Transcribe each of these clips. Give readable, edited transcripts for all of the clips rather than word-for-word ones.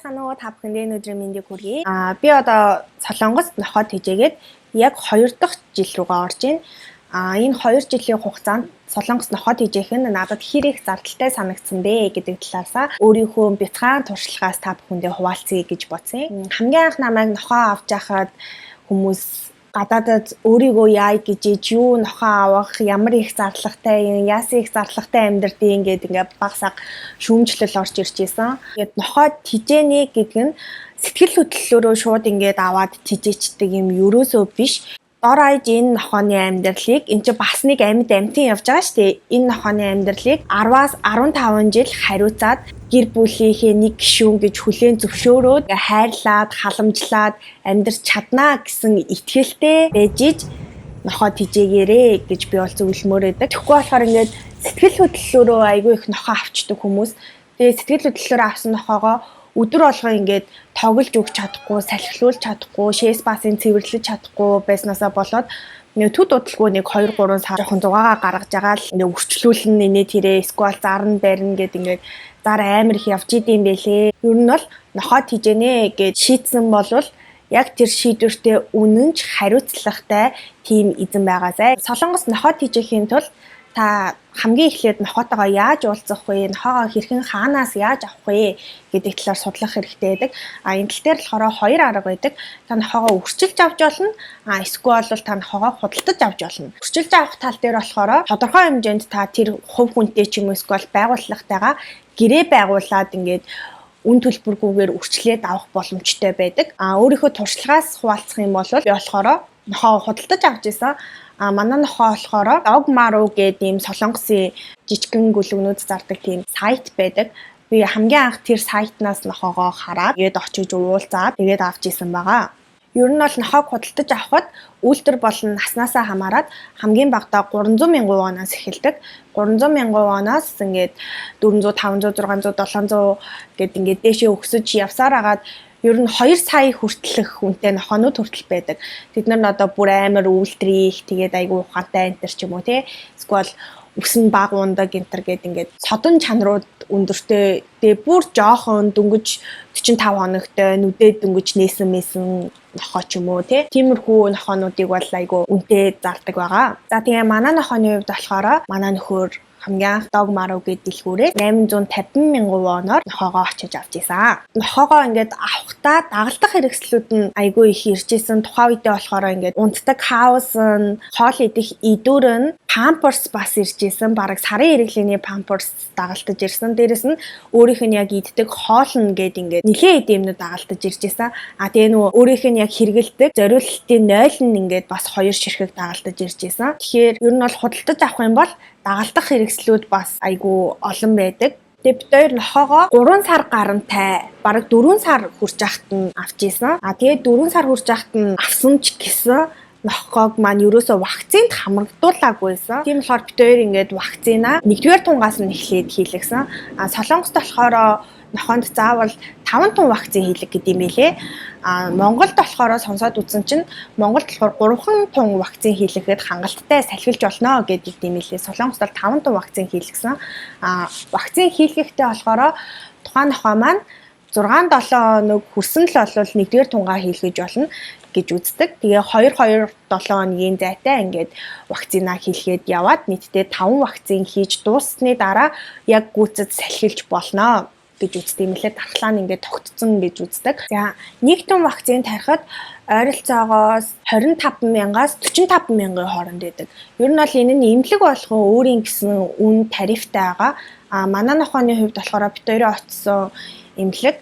Сайн байцгаана уу? Та бүхэндээ энэ өдрийн мэндийг хүргэе. Би одоо Солонгост нохой тэжээгээд яг 2 дахь жил рүүгээ орж байна. Энэ 2 жилийн хугацаанд Солонгос нохой тэжээх нь надад хэр их зардалтай санагдсан бэ гэдэг талаасаа өөрийнхөө бяцхан туршлагаас та бүхэндээ хуваалцъя гэж бодсон. Хамгийн анх намайг нохой авч яхад хүмүүс гадаадад өөрийгөө яая гэж иж юу нохоо авах, ямар их зарлагтай юм, яасан их зарлагтай амьдэрдэг ингээд ингээ баг саг шүүмжлэл орж ирж исэн. Тэгээд нохоо тижээнэ гэдэг нь сэтгэл хөдлөлөөрөө шууд ингээд аваад тижээчдэг юм ерөөсөө биш. Дор хаяж энэ нохооны амьдралыг эн чинь бас нэг амьд амьтан явж байгаа шүү дээ. Энэ нохооны амьдралыг 10-аас 15 жил хариуцаад гэр бүлийнхээ нэг гишүүн гэж хүлээн зөвшөөрөөд хайрлаад, халамжлаад амьдарч чаднаа гэсэн итгэлтэй байж иж нохоо тижээгээрээ гэж би бол зөвлөмөр байдаг. Тэгэхгүй болохоор ингээд сэтгэл хөдлөлөөрөө айгүй их нохоо авчдаг хүмүүс. Тэгээ сэтгэл хөдлөлөөрөө авсан нохоогоо өдөр болгон ингээд тоглож өгч чадахгүй, салхилуулж чадахгүй, шээс баасын цэвэрлэж чадахгүй байснаасаа болоод нэг төд удалгүй нэг 2 3 сар жоохон зугаагаа гаргаж байгаа л нэг өрчлүүлэн нэ тэрэ эсвэл зарна барина гэд ингээд зар амар их явж идэм бэлээ. Ер нь бол нохоо тижэнэ гэж шийдсэн болвол яг тэр шийдвэртээ үнэнч хариуцлагатай тийм эзэн байгаасай. Солонгос нохоо тижээхийн тулд та хамгийн эхлээд нохоотойгоо яаж уулзах вэ? Нохоогоо хэрхэн хаанаас яаж авах вэ гэдэг талаар судлах хэрэгтэй байдаг. Энэ тал дээр болохоор хоёр арга байдаг. Та нохоогоо өрчилж авч болно. Эсвэл бол та нохоогоо худалдаж авч болно. Өрчилж авах тал дээр болохоор тодорхой хэмжээнд та тэр хувь хүнтэй ч юм уу эсвэл байгууллагатайгаа гэрээ байгуулад ингээд үн төлбөргүйгээр өрчлээд авах боломжтой байдаг. Өөрийнхөө туршлагаас хуваалцах юм бол би болохоор нохоо худалдаж авч исэн. Манай нохоо болохоор Dogmaru гэдэг ийм Солонгосын жижигхэн гүлгнүүд зардаг тийм сайт байдаг. Би хамгийн анх тэр сайтнаас нохоогоо хараад тэгээд очиж уулзаад тэгээд авч исэн байгаа. Ер нь бол нохоог худалдаж авахад үйлдвэр болон наснаасаа хамаарат хамгийн багадаа 300 мянган воноос эхэлдэг. 300 мянган воноос ингээд 400, 500, 600, 700 гэд ингээд дээшээ өксөж явсаар агаад ер нь 2 сая хүртэлх хүнтэй нохоонууд хүртэл байдаг. Тэд нар нь одоо бүр амар үйлдвэрих, тэгээд айгүй ухаантай энэ төр ч юм уу те. Эсвэл үс нь баг ундаг энэ төр гэд ингээд содон чанарууд өндөртэй. Тэгээ бүр жоохон дөнгөж 45 хоногтой нүдээ дөнгөж нээсэн мэсэн нохоо ч юм уу те. Тиймэрхүү нохоонуудыг бол айгүй үнэтэй зардаг байгаа. За тэгээ манай нохооны хувьд болохоор манай нөхөр хамгийн анх Dogmaru гэдэг дэлгүүрээ 850 мянган воноор нохоогоо очиж авч исэн. Нохоогоо ингээд авахдаа дагалдах хэрэгслүүд нь айгүй их ирж исэн. Тухайн үедээ болохоор ингээд унтдаг хаус нь, хоол идэх идүүр нь, памперс бас ирж исэн. Бараг сарын хэрэглээний памперс дагалдаж ирсэн. Дээрэс нь өөрийнх нь яг иддэг хоол нь гээд ингээд нэлээд эд юмнууд дагалдаж ирж исэн. Тэгээ нөгөө өөрийнх нь яг хэрэгэлдэг зориулалтын 0 нь ингээд бас 2 ширхэг дагалдаж ирж исэн. Тэгэхээр ер нь бол худалдаж авах юм бол дагалдах хэрэгслүүд бас айгүй олон байдаг. Тэгээ бид хоёр нохоогоо 3 сар гарантай бараг 4 сар хүрч ахт нь авч исэн. Тэгээд 4 сар хүрч ахт нь авсан ч гэсэн нохоог маань ерөөсөө вакцинд хамрагдуулаагүйсэн. Тийм болохоор бид хоёр ингээд вакцина 1-р тунгаас нь эхлээд хийлгэсэн. Солонгост болохоор нохоонд заавал 5 тун вакцин хийлэг гэдэг юм билээ. Монголд болохоор сонсоод үзсэн чинь Монголд болохоор 3 тун вакцин хийлгэхэд хангалттай салхилж болно гэдэг юм билээ. Солонгост бол 5 тун вакцин хийлгэсэн. Вакцин хийлгэхдээ болохоор тухайн нохоо маань 6 7 хоног хүрсэн л болвол 1-р тунгаа хийлгэж болно гэж үздэг. Тэгээ 2 2 7 хоногийн зайтай ингээд вакцина хийлгээд яваад нийтдээ 5 вакцин хийж дууссаны дараа яг гүйцэд салхилж болно гэж үздэг юм лээ. Дархлаа нь ингээд тогтцсон гэж үздэг. За нэг тун вакцин тарихад ойролцоогоос 25 мянгаас 45 мянган хооронд байдаг. Ер нь бол энэ нь эмнэлэг болгон өөрийн гэсэн үн тарифтай байгаа. Манай нохооны хувьд болохоор бид хоёроо очсон эмнэлэг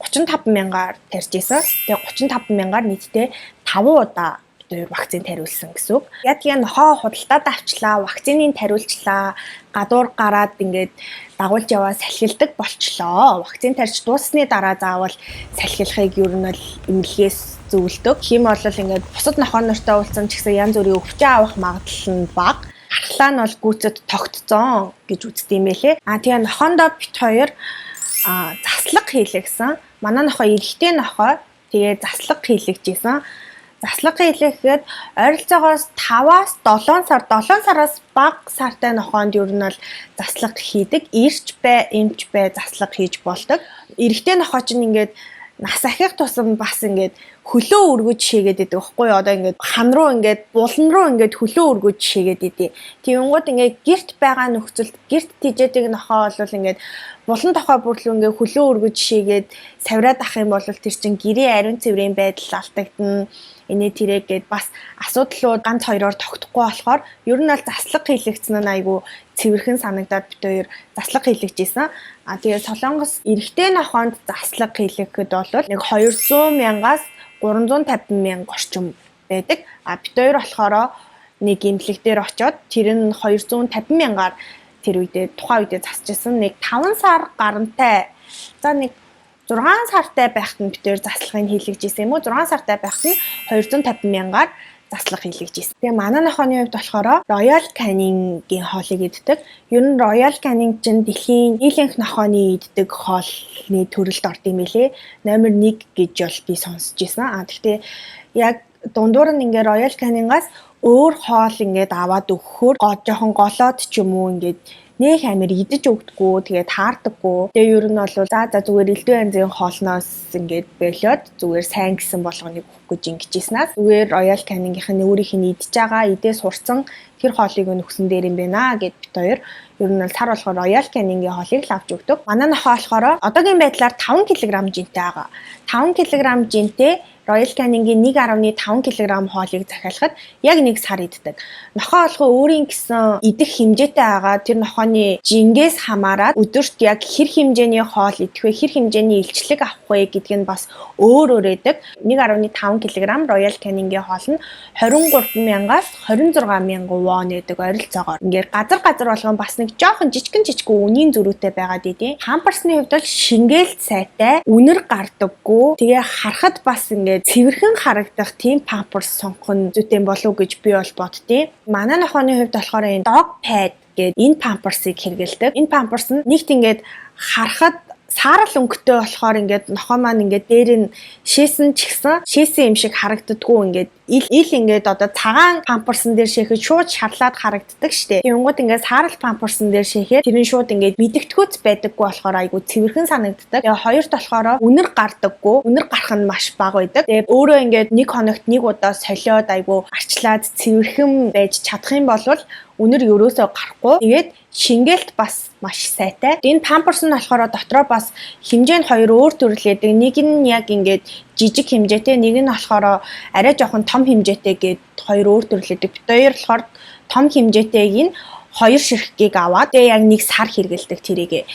35 мянгаар тарьж исэн. Тэгээ 35 мянгаар нийтдээ 5 удаа бид хоёр вакцин тариулсан гэсэн үг. Яг тэгээ нохоо худалдаад авчлаа, вакциныг тариулчлаа, гадуур гараад ингээд дагуулж яваа салхилдаг болчлоо. Вакцин тарьж дууссаны дараа заавал салхилахыг ер нь бол эмнэлгээс зөвлөдөг. Хэм бол ингээд бусад нохоо нартай уулзсан ч гэсэн янз бүрийн өвчин авах магадлал нь бага. Дархлаа нь бол гүйцэд тогтцсон гэж үздэг юм байлээ. Тэгээ нохоондоо бит хоёр заслаг хийлгэсэн. Манай нохоо эрэгтэй нохоо тэгээ заслаг хийлгэж исэн. Заслага хийлгэхэд ойролцоогоос 5-аас 7 сар, 7 сараас бага сартай нохоонд ер нь бол заслага хийдэг. Эрч бай, эмч бай заслага хийж болдог. Эрэгтэй нохоо чинь ингээд нас ахих тусам бас ингээд хөлөө өргөж шигээд идэг байхгүй юу? Одоо ингээд хан руу, ингээд булан руу ингээд хөлөө өргөж шигээд идэв. Тэгэнгүүт ингээд гэрт байгаа нөхцөлд гэрт тэжээдэг нохоо бол ингээд булан тохой бүрлүү ингээд хөлөө өргөж шигээд савраад ах юм бол тэр чинь гэрээ ариун цэврийн байдал алдагдана, инээ тэрэг гээд бас асуудлууд ганц хоёроор тогтохгүй болохоор ер нь бол заслага хийлэгдсэн нь айгүй цэвэрхэн санагдаад бид хоёр заслага хийлгэж исэн. А тэгээ Солонгос эрэгтэй нохоонд заслага хийлгэхэд бол нэг 200 мянгаас 350 мянга орчим байдаг. А бид хоёр болохоор нэг эмнэлэг дээр очиод тэр нь 250 мянгаар тэр үедээ, тухайн үедээ засчихсан. Нэг 5 сар гарантай, за, нэг 6 сартай байхад нь бид хоёр заслагыг хийлгэж исэн юм уу? 6 сартай байхад нь 250 мянгаар заслага хийлгэж исэн. Тэгээ манай нохооны хувьд болохоор Royal Canin-гийн хоолыг иддэг. Ер нь Royal Canin чинь дэлхийн нийлэнх нохооны иддэг хоолны төрөлд ордог юм билээ. Номер 1 гэж бол би сонсч исэн. А тэгтээ яг дундуур нь ингээ Royal Canin-гаас өөр хоол ингээд аваад өгөхөөр жоохон голоод ч юм уу, ингээд нэх амир идэж өгдөггүй, тэгээ таардаггүй. Тэгээ ер нь бол за зүгээр элдв янзын хоолноос ингээд болиод зүгээр сайн гэсэн болгоныг өгөх гэж ингэж ийснаас зүгээр Royal Canin-гийн нь өөрийнх нь идэж байгаа, идээ сурцсан тэр хоолыг нь өгсөн дээр юм байна гэд бид хоёр ер нь бол сар болохоор Royal Canin-гийн хоолыг л авч өгдөг. Манай нохоо болохоор одоогийн байдлаар 5 кг жинтэй байгаа. 5 кг жинтэй Royal Canin-гийн 1.5 кг хоолыг захиалахад яг нэг сар иддэг. Нохоо болгоо өөрийн гэсэн идэх хэмжээтэй байгаа. Тэр нохооны жингээс хамаарат өдөрт яг хэр хэмжээний хоол идэх вэ, хэр хэмжээний илчлэг авах вэ гэдг нь бас өөр өөр байдаг. 1.5 кг Royal Canin-гийн хоол нь 23 мянгаас 26 мянган вон гэдэг ойролцоогоор. Ингээд газар газар болгон бас нэг жоохон жижигэн жижигэн үнийн зөрүүтэй байгаад идэв. Pampers-ны хувьд бол шингээлт сайтай, үнэр гардаггүй. Тэгээ харахад бас ингээд цэвэрхэн харагдах тийм памперс сонгох нь зүйтэй болов уу гэж би бол боддیں۔ Манай нохооны хувьд болохоор энэ Dog Pad гээд энэ памперсыг хэрэглэдэг. Энэ памперс нь нэгт ингээд харахад саарал өнгөтэй болохоор ингээд нохоо маань ингээд дээр нь шээсэн ч гэсэн шээсэн юм шиг харагддаггүй, ингээд ил ил ингээд одоо цагаан памперсан дээр шээхэд шууд шарлаад харагддаг штэ. Тэнгууд ингээд саарал памперсан дээр шээхэд тэр нь шууд ингээд мэдэгдэхүйц байдаггүй болохоор айгу цэвэрхэн санагддаг. Тэгээ хоёрт болохоор үнэр гардаггүй. Үнэр гарах нь маш бага байдаг. Тэгээ өөрөө ингээд нэг хоногт нэг удаа солиод айгу арчлаад цэвэрхэн байж чадах юм бол үнэр ерөөсөө гарахгүй. Тэгээд шингээлт бас маш сайтай. Энэ памперс нь болохоор дотроо бас хэмжээ нь хоёр өөр төрөл байдаг. Нэг нь яг ингээд жижиг хэмжээтэй, нэг нь болохоор арай жоохон том хэмжээтэй гээд хоёр өөр төрөл байдаг. Бид хоёр болохоор том хэмжээтэйг нь хоёр ширхгийг аваад тэгээ яг нэг сар хэрэглэдэг тэрийг.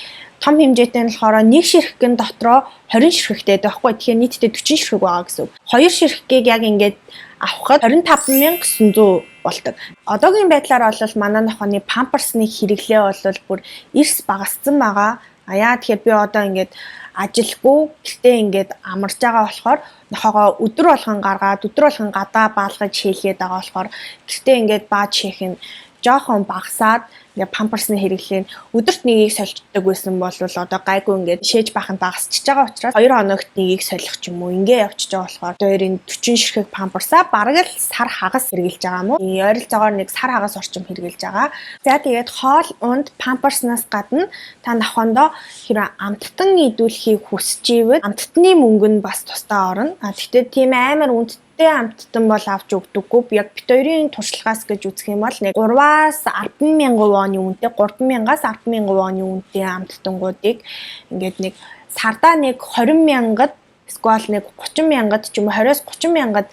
Том хэмжээтэй нь болохоор нэг ширхэг нь дотроо 20 ширхэгтэй байхгүй. Тэгэхээр нийтдээ 40 ширхэг байгаа гэсэн үг. Хоёр ширхгийг яг ингээд авахад 25,900 болдог. Одоогийн байдлаар бол манай нохооны памперсны хэрэглээ бол бүр эрс багассан байгаа. А яа тэгэхээр би одоо ингээд ажилгүй, гэртээ ингээд амарч байгаа болохоор нохоогоо өдөр болгон гаргаад, өдөр болгон гадаа баалгаж шээлгээд байгаа болохоор гэртээ ингээд бааж шээх нь жоохон багасаад, ингээд памперсны хэрэглээ нь өдөрт нэгийг сольждог байсан бол одоо гайгүй ингээд шээж баханд багасчиж байгаа учраас 2 хоногт нэгийг солих ч юм уу, ингээ явчихж байгаа болохоор одоо энэ 40 ширхэг памперсаа бараг л сар хагас хэрэглэж байгаа юм уу? Ойролцоогоор нэг сар хагас орчим хэрэглэж байгаа. За, тэгээд хоол унд, памперснаас гадна та нохоондоо хэрэг амттан идүүлэхийг хүсэж ивэл амттны мөнгө нь бас тусдаа орно. А тэгтээ тийм амар үнэтэй амттан бол авч өгдөггүй. Яг бид хоёрын туршлагаас гэж үзэх юм бол нэг 3-аас 10 мянган воны үнэтэй, 3 мянгаас 10 мянган воны үнэтэй амттангуудыг ингээд нэг сардаа нэг 20 мянгад эсвэл нэг 30 мянгад ч юм уу, 20-оос 30 мянгад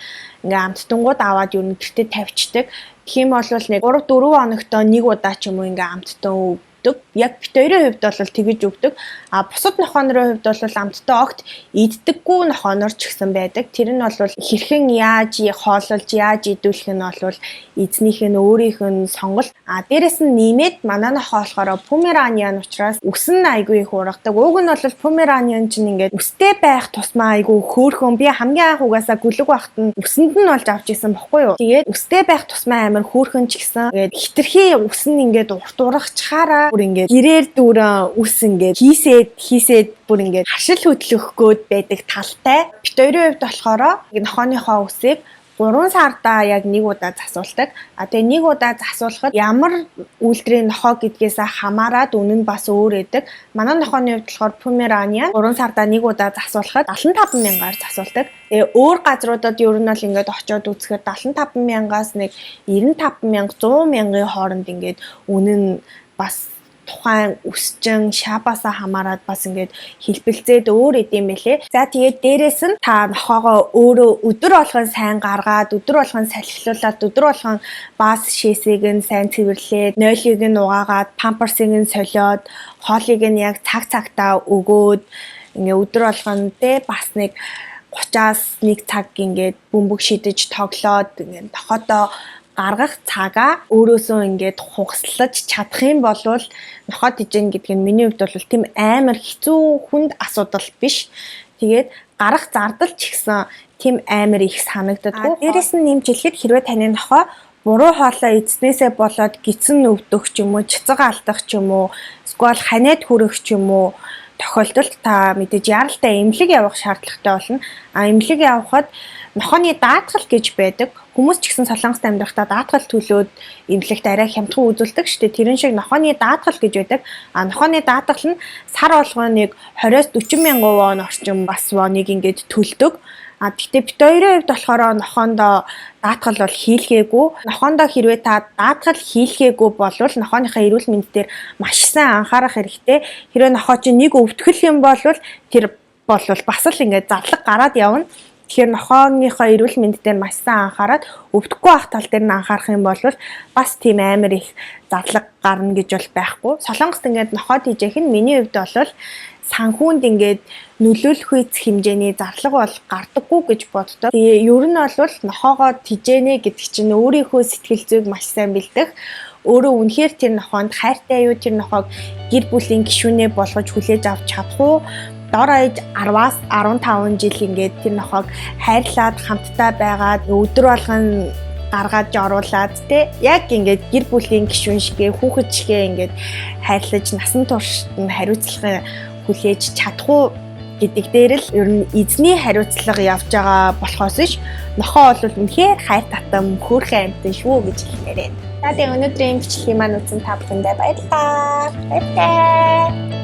ингээ амттангууд аваад юу н гэртээ тавьчихдаг. Тэгэх юм бол нэг 3 4 хоногтоо нэг удаа ч юм уу ингээ амттан өгдөг. Яг бид хоёрын хувьд бол тэгэж өгдөг. А бусад нохоонорын хувьд бол амттай огт иддэггүй нохоонор ч гэсэн байдаг. Тэр нь бол хэрхэн яаж хоололж, яаж идүүлэх нь бол эзнийх нь өөрийнх нь сонголт. А дээрэс нь нэмээд манай нохоо болохоор Pomeranian учраас үс нь айгүй их ургадаг. Уг нь бол Pomeranian чинь ингээд үстэй байх тусмаа айгүй хөөрхөн. Би хамгийн анх угаасаа гүлэг багт нь үсэнд нь болж авч исэн бохгүй юу. Тэгээд үстэй байх тусмаа амар хөөрхөн ч гэсэн ингээд хитрхи үс нь ингээд урт ургачхаараа бүр ингээд гэрээр дүүрэн үс ингээд хийсээд хийсээд бүр ингээд харшил хөдлөх гээд байдаг талтай. Бид хоёрын хувьд болохоор нохооныхоо үсийг 3 сарда яг нэг удаа засуулдаг. А тэгээ нэг удаа засуулахад ямар үйлдвэрийн нохой гэдгээс хамаарат үнэ нь бас өөр өгдөг. Манай нохойны хувьд болохоор Pomeranian 3 сарда нэг удаа засуулахад 75 мянгаар засуулдаг. Тэгээ өөр газруудад ер нь бол ингээд очиод үзэхэд 75 мянгаас нэг 95 мянга, 100 мянган хооронд ингээд үнэ нь бас тухайн үсчин шабаасаа хамаарат бас ингээд хэлбэлзээд өөр идэм бэлээ. За, тэгээд дээрэс нь та нохоогоо өөрөө өдөр болгон сайн гаргаад, өдөр болгон салхилуулаад, өдөр болгон баас шээсийг нь сайн цэвэрлээд, нойлыг нь угаагаад, памперсыг нь солиод, хоолыг нь яг цаг цагтаа өгөөд, ингээ өдөр болгон те бас нэг 30-аас 1 цаг ингээд бөмбөг шидэж тоглоод, ингээд нохойдоо гаргах цагаа өөрөөсөө ингээд хугаслаж чадах юм бол нохой тэжээнэ гэдэг нь миний хувьд бол тийм амар хэцүү, хүнд асуудал биш. Тэгээд гарах зардал ч гэсэн тийм амар их санагддаггүй. Дээрээс нь нэмж хэлэхэд, хэрвээ таны нохой буруу хоолоо идснээсээ болоод гэдэс нь өвдөх ч юм уу, цэцэг алдах ч юм уу, эсвэл ханиад хүрэх ч юм уу тохиолдолд та мэдээж яаралтай эмнэлэг явах шаардлагатай болно. А эмнэлэг явахад нохойны даатгал гэж байдаг. Хүмүүс ч гэсэн Солонгост амьдрахдаа даатгал төлөөд эмнэлэгт арай хямдхан үзүүлдэг шүү дээ. Тэрэн шиг нохойны даатгал гэж байдаг. А нохойны даатгал нь сар болгоно нэг 20-оос 40 мянган вон орчим бас воныг ингээд төлдөг. А гэхдээ бид хоёрын хувьд болохоор нохоондоо даатгал бол хийлгээгүй. Нохоондоо хэрвээ та даатгал хийлгээгүй болвол нохооныхоо эрүүл мэнд дээр маш сайн анхаарах хэрэгтэй. Хэрвээ нохоо чинь нэг өвдөх юм бол тэр болвол бас л ингээд зарлага гараад явна. Тэгэхээр нохооныхоо эрүүл мэнд дээр маш сайн анхаарад, өвдөхгүй байх тал дээр нь анхаарах юм бол бас тийм амар их зарлага гарна гэж бол байхгүй. Солонгост ингээд нохой тэжээх нь миний хувьд бол санхүүнд ингээд нөлөөлөхүйц хэмжээний зарлага бол гардаггүй гэж боддог. Тэгээ ер нь бол нохоогоо тэжээнэ гэдэг чинь өөрийнхөө сэтгэл зүйг маш сайн бэлдэх, өөрөө үнэхээр тэр нохоонд хайртай юу, тэр нохоог гэр бүлийн гишүүнээ болгож хүлээж авч чадах уу, дор хаяж 10-аас 15 жил ингээд тэр нохоог хайрлаад, хамтдаа байгаад, өдөр болгон гаргаж оруулаад те, яг ингээд гэр бүлийн гишүүн шигээ, хүүхэд шигээ ингээд хайрлаж, насан туршид нь хариуцлага хүлээж чадах уу гэдэг дээр л ер нь эзний хариуцлага явж байгаа болохоос ш нохоо бол үнэхээр хайр татам, хөөрхөн амьтан шүү гэж хэлмээр байна. За, тэгээ өнөөдрийн бичлэгийг маань үзсэн та бүхэндээ баярлалаа. Баяртай.